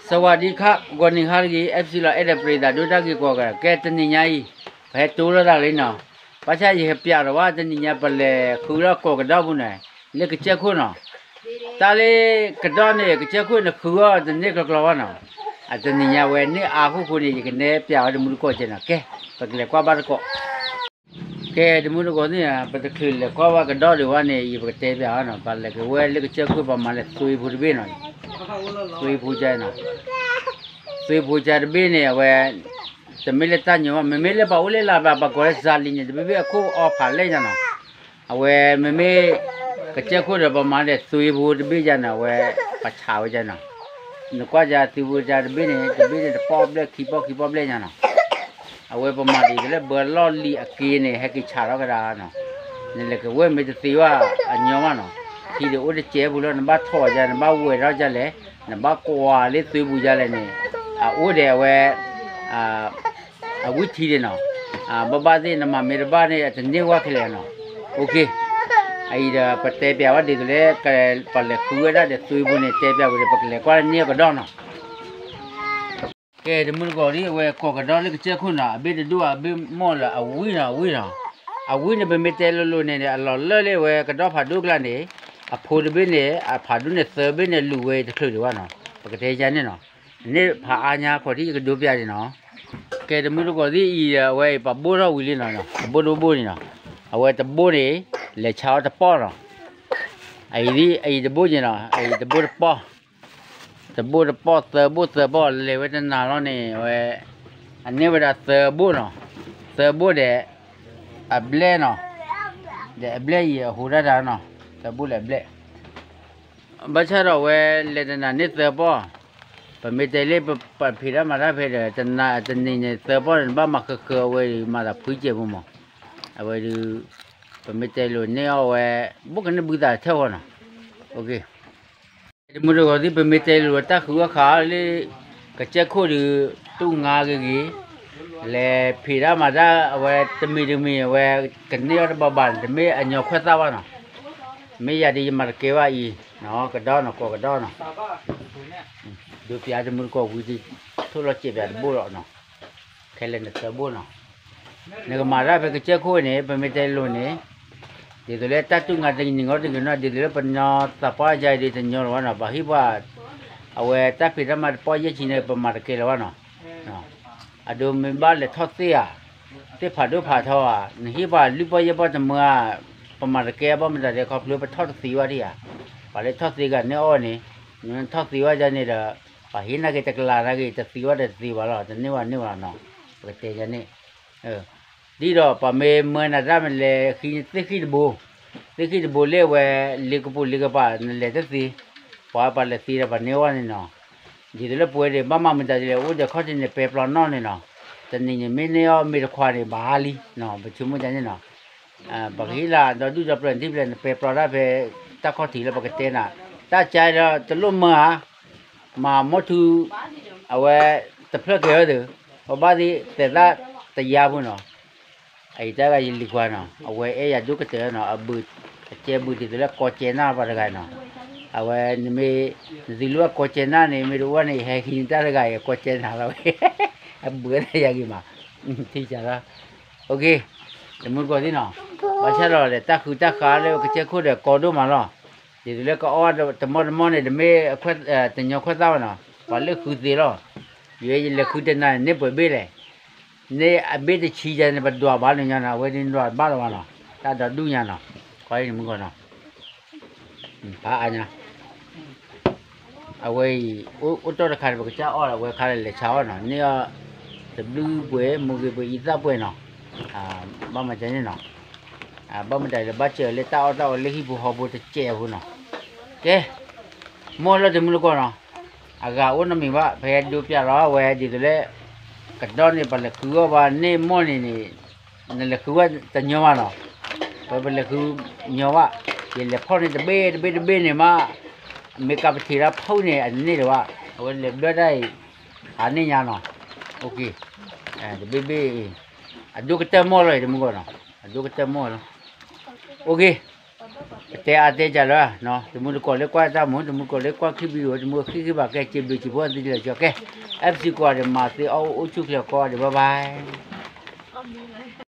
စဝးဒံခါ ဂီၤနံၤဟါတဂ့ၤ အဲၣ်ပစံလီၤ အဲၣ်ဒိးပျံၤသးဒိတၢ်ဂ့ၤကိးဂၤ ကဲတနံၤညါအံၤ ပဟဲတိလီၤတၢ်လံနီၤ, ဘၣ်ဆၣ်ယဟဲပျးဒီးဝဲ တနံၤညါပလဲၤဃုထီၣ်ကိးကဒီၢ်ပူၤန့ၣ် လၢကစၢၢ်ခိၣ်နီၤ, တၢ်လၢကဒီၢ်န့ၣ် ကစၢၢ်ခိၣ်န့ၣ်ဃုအီၤတန့ၢ်ကျီကျီဘၣ်နီၤ, အတနံၤညါဝဲန့ၢ်အါဃိဃိန့ၣ် ယကနဲပျးဝဲတမူတကိးကဲနီၤ, ကဲ ပကလဲၤကွၢ်ဘၣ်တကိး ကဲတမူတကိးသ့ၣ်ဧၢ, ပတချုးလဲၤကွၢ်ဘၣ်ကဒီၢ်ဒံးဘၣ်န့ၣ် ယပကတဲပျးအီၤနီၤ, ပှၤလဲၤက့ၤဝဲလၢကစၢၢ်ခိၣ် ပှၤမၤလဲၤသွ့ဖိတဘ့ၣ်နီၤ, သွ့ဖိကါနီၤ, သွ့ဖိကါတဘ့ၣ်န့ၣ် အဝဲ တမ့ၢ်လၢတၢ်ညီဘၣ်, မ့မ့ၢ်လၢပှၤအိၣ်လၢလၢ်ဘၣ် ပှၤကိးလၢစၤလံၤန့ၣ် တဘ့ၣ်ဘ့ၣ်အခိၣ်အီဖးလဲၢ်ညါနီၤ, အဝဲမ့မ့ၢ် ကစၢၢ်ခိၣ်ဒီး ပှၤမၤလဲၤသွ့ဖိတဘ့ၣ်ယါန့ၣ် အဝဲ ပှၤဆးဝဲယါနီၤ, နကွၢ်ယါသွ့ဖိကါတဘ့ၣ်န့ၣ် တဘ့ၣ်န့ၣ်တပီၢ်ဘျဲၣ်ခံပီၢ်ခံပီၢ်ဘျဲၣ်ညါနီၤ အဝဲပမၤဒ်သိးလၢဘၢလီၢ်လံၤအက့န့ၣ် ဟဲက့ၤဆးထီၣ်ကဒါနီၤ, နလဲၤက့ၤဝဲမ့ၢ်တသ့ဘၣ်အညီဘၣ်နီၤ, ထံဒံးအိၣ်တစဲးပူၤလီၤ နဘၣ်ထီၣ်ယါ နဘၣ်ဝဲၤထီၣ်ယါလဲၣ်, နဘၣ်ကွၢ်လၢသွ့ပူၤယါလဲၣ်န့ၣ်, အအိၣ်ဒီးအဝဲ အဝံထံဒံးနီၤ, ဘၣ်ဘၣ်သ့ၣ်နမၤမ့ၢ်တဘၣ်န့ၣ် အတန့ၢ်ဝဲခဲလၢာ်နီၤ, အအံၤဒီးပတဲပျးဝဲဒ်သိးလၢ ပှၤလဲၤဃုဝဲဒၣ်ဒီးသွ့ဖိန့ၣ် တဲပျးဝဲဒီး ပကလဲၤကွၢ်န့ၢ်အကဒီၢ်နီၤ ကဲတမူတကိးဒ် အဝဲကိးကဒီၢ်လၢကစၢၢ်ခိၣ်နီၤ အဘ့ၣ်တဒူၣ်အဘ့ၣ်မီၢ်လၢအဝံနီၤ အဝံနီၤ, အဝံန့ၣ် ပမ့ၢ်တဲလိၤလိၤန့ၣ် အလီၢ်လၢ်လၢအဝဲကဒီၢ်ဖးဒိၣ်ကျါန့ၣ်, အဖိတဘ့ၣ်န့ၣ် အဖးဒိၣ်န့ၣ်သၢဘ့ၣ်န့ၣ် လူၤဝဲတချုးဒံးဘၣ်နီၤ, ပကတဲယါန့ၣ်နီၤ, န့ၣ်ဖးအါညါခီၣ်ထံးယကဒိပျးဒံးနီၤ, ကဲတမူတကိးဒ်အံၤ အဝဲအံၤပဘိၣ်ထီၣ်ဝံၤလံနီၤ, ပဘိၣ်တဘိၣ်န့ၣ်နီၤ, အဝဲတဘိၣ်န့ၣ် လဲၤဆါအီၤတပီၢ်နီၤ, အအံၤဒ်အအံၤတဘိၣ်န့ၣ်နီၤ, အအံၤတဘိၣ်တပီၢ် တဘိၣ်တပီၢ်သၢဘိၣ်သၢပီၢ် လဲၤဝဲတနၤလီၤန့ၣ် အဝဲ အန့ၢ်ဝဲဒၣ်သၢဘိၣ်နီၤ, သၢဘိၣ်ဒီး အဘျဲၣ်နီၤ, ဒီးအဘျဲၣ်အံၤအဟူးဒၣ်တၢ်နီၤ, သၢဘိၣ်ဒီးအဘျဲၣ်, ဘၣ်ဆၣ်ဒီးအဝဲလဲၤတနၤန့ၢ်သၢပီၢ်, ပမ့ၢ်တဲလၢပဖံးတၢ်မၤတၢ်ဖဲဒီး တနၤတနံၤန့ၣ်သၢပီၢ်န့ၣ် နဘၣ်မၤဃၢဃၢအဝဲဒုး မၤသးဖှံစဲးဖိမး, အဝဲဒုး ပမ့ၢ်တဲလိၤန့ၢ်အီၤဝဲ ဘိၣ်ကန့ၢ်ဘုသးထဲဃီနီၤ, တမူတကိးသ့ၣ် ပမ့ၢ်တဲလိၤတၢ်ဃုအီၣ်ဃာ်လၢ ကစၢၢ်ခိၣ်ဒီး တူၢ်ငါဂ့ၤဂ့ၤ, လဲၤဖံးတၢ်မၤတၢ်အဝဲတမံၤတမံၤအဝဲ ကန့ၢ်အီၣ်တဘၣ်ဘၣ်န့ၣ် တမ့ၢ်အညီခွဲးသၣ်ဘၣ်နီၤ, မ့ၢ်ယၤဒ်ယမၤတကဲဘၣ်အံၤ, ကဒီးနီၤ ကိးကဒီးနီၤ, ဒိပျးတမူတကိးဝံၤ ထိၣ်လီၤစဲးပျးတဘိၣ်လီၤနီၤ, ခဲလၢာ်န့ၣ်သၢဘိၣ်နီၤ နကမၤတၢ်ဖဲကစၢၢ်ခိၣ်န့ၣ် ပမ့ၢ်တဲလိၤန့ၣ်, ဒ်သိးလၢတၢ်တူၢ်ငါတနံၤဂီၢ်တနံၤဂီၢ်နီၤ ဒ်သိးလၢပညီသးပှၢ်ယါအံၤဒ်တညီလၢၤဘၣ်နီၤ ပှၤဟံၣ်ပှၤ, အဝဲတၢ်ဖံးတၢ်မၤတပီၢ်ယဲၢ်ဆံန့ၣ် ပမၤတကဲလၢၤဘၣ်နီၤ, အဒိမ့ၢ်ဘၣ်လဲၤထီၣ်သ့ဧါ, သ့ၣ်ဖးဒိၣ်ဖးထီဧါ, နဟံၣ်ပှၤလွံၢ်ပီၢ်ယဲၢ်ပီၢ်တမၢဧါ, ပမၤတကဲဘၣ်မတၤဒဲးခီဖျိပထီၣ်တသ့ဘၣ်ဒံးဧါ, ပှၤလၢထီၣ်သ့ဂၤန့ၢ်အီၣ်န့ၣ်, နထီၣ်သ့ဝဲယါန့ၣ်ဒီး, ပှၤဟ့ၣ်နာ်က့ၤတကလးနာ်က့ၤ တသ့ဝဲဒီးတသ့ဘၣ်လီၤ တန့ၢ်ဝဲန့ၢ်ဝဲလီၤနီၤ, ပကတဲယါန့ၣ် ဒ်ဒီးပှၤမ့ၢ်မၢနၤတၢ်မ့ၢ်လဲၤဃံသ့ၣ်ဃံၣ်တဘိ, သ့ၣ်ဃံၣ်တဘိလၢအဝဲ လ့ကပူၤလ့ကပၤ နလဲၤတသ့, ပှၤပှၤလဲၤသ့ဒီးပှၤန့ၢ်အီၣ်န့ၣ်နီၤ, ဒ်သိးလၢပဝဲဒၣ် ဘၣ်မၤမတၤဒ်လဲၣ် အိၣ်ဒီးခီၣ်ထံးန့ၣ် ပဲပျီနီၣ်န့ၣ်နီၤ, တနံၤန့ၣ်မ့ၢ်န့ၢ်အီၣ်မ့ၢ်တခွးန့ၣ် ဘၣ်လံနီၤ, ပဆိကမိၣ်ဒ်န့ၣ်နီၤ, ပကဟ့ၣ်လၢဒီဒူၣ်ဒီပျၢၤထံၣ်ဖျဲးန့ၣ် ပဲပျီတၢ်ဖဲ တၢ်ခီၣ်ထံးလၢပကတဲနၤ, တၢ်ကါဒီးတလိၣ်မၢဧါ မၤမိၢ်ထူ, အဝဲ တဖျၢၣ်ကဲၤဝဲသ့ၣ်, ပဘၣ်သ့ၣ်သဲးသၣ်တယါဖိနီၤ, အအံၤတၢ်ဂၤယလံၤခွါနီၤ အဝဲအဲၣ်ယၤဒိၣ်ကတၢၢ်နီၤ အဘုး, အကဲဘုးဒ်သိးလၢကိးကဲနၢ်ပှၤတဂၤနီၤ, အဝဲနမ့ၢ်, နသုးလိၣ်အကိးကဲနၢ်န့ၣ် မ့ၢ်တအိၣ်န့ၣ် ဟဲဟံးန့ၢ်တၢ်တဂၤအံၤ အကိးကဲနၢ်လီၤဝဲ, အဘုးဝဲဒၣ်ယၤဂ့ၤမး, ထံၣ်စၢ်လီၤ, တမူတကိးသ့ၣ်နီၤ, ဘၣ်ဆၣ်ဒီးတၢ်ဃုတၢ်ဃါလၢကစၢၢ်ခိၣ်ဒီးကီဒိၣ်မးလီၤ, ဒ်သိးလၢကအီၣ်တမီၢ်တမီၢ်န့ၣ် တမ့ၢ်အခွဲး, တညီခွဲးသၣ်ဘၣ်နီၤ, ပှၤလၢဃုသ့လီၤ, ယလဲၤဃုတနၤန့ၣ် န့ၢ်ပှဲၤဘ့ၣ်လဲၣ်, န့ၢ်အဘ့ၣ်တဆံယါန့ၣ် ပဒွးဘၣ်လၢညါနီၤ အဝဲဒၣ်ဒွးဘၣ်လၢၤဘၣ်နီၤ, တၢ်ဒီဒူၣ်ညါနီၤ, ခီအံၤတမူတကိးနီၤ ဖးအါညါ, အဝဲအံၤ, အိၣ်တီၢ်တခါန့ၣ် ပကစၢ်အီၣ်လီၤ အဝဲခါလၢလဲၤဆါအီၣ်နီၤ န့ၢ်အီၣ်, တဘျုးပှဲၤ မိၢ်ဂ့ၤပှဲၤအံသၣ်ပှဲၤနီၤ, ဘၣ်မၤကန့ၣ်နီၤ, ဘၣ်မတၤလၢဘၣ်စၢၤလၢတၢ်အီၣ်တၢ်အီလၢဟံၣ်ဖိဃီဖိတစဲးဖိနီၤ, ကဲ, မီၢ်လၢတမူတကိးနီၤ, အဂၤအိၣ်နီတမံၤဘၣ် ဖဲဒိပျးလီၤဝဲဒ်သိးလၢ, ကဒီးန့ၣ် ပလဲၤဃုအီၣ်ဘၣ်န့ၢ်မီၢ်န့ၣ်န့ၣ် နလဲၤဃုဝဲတညီဘၣ်နီၤ, ပပလဲၤဃုညီဘၣ်, ယလဲၤဖီၣ်န့ၢ်တဘ့ၣ်တဘ့ၣ်တဘ့ၣ်န့ၣ်မး, မ့ၢ်ကးပထံးတၢ်ဖီၣ်န့ၣ် အန့ၢ်ဒံးဘၣ်, အဝဲလဲၤဘျၢတၢ်အံၤ, အန့ၢ်ညါနီၤ, တဘ့ၣ်ဘ့ၣ်အံၤ, အဒိၣ်ကတၢၢ်မီၢ်လီၤအံၤတမူတကိးနီၤ, အဒိၣ်ကတၢၢ်မီၢ်လီၤ, အိၣ်က့ၤ တဲအါတဲကလၢာ်, တမုၢ်တကိးလၢကွၢ်တၢ်မူ, တမုၢ်တကိးလၢကွၢ်ခံဘံၤဝဲ, တမုၢ်ဃံဃံဘၣ်ကဲ စံးဘျုးစံးဖှိၣ်သုလၢာ်ကဲ, အဲၣ်ပစံးကိးဂၤဒဲး မၤသ့အီၣ်အိၣ်ဆူၣ်ချ့ကိးဂၤဒဲး, ဘၣ်ဘၣ်.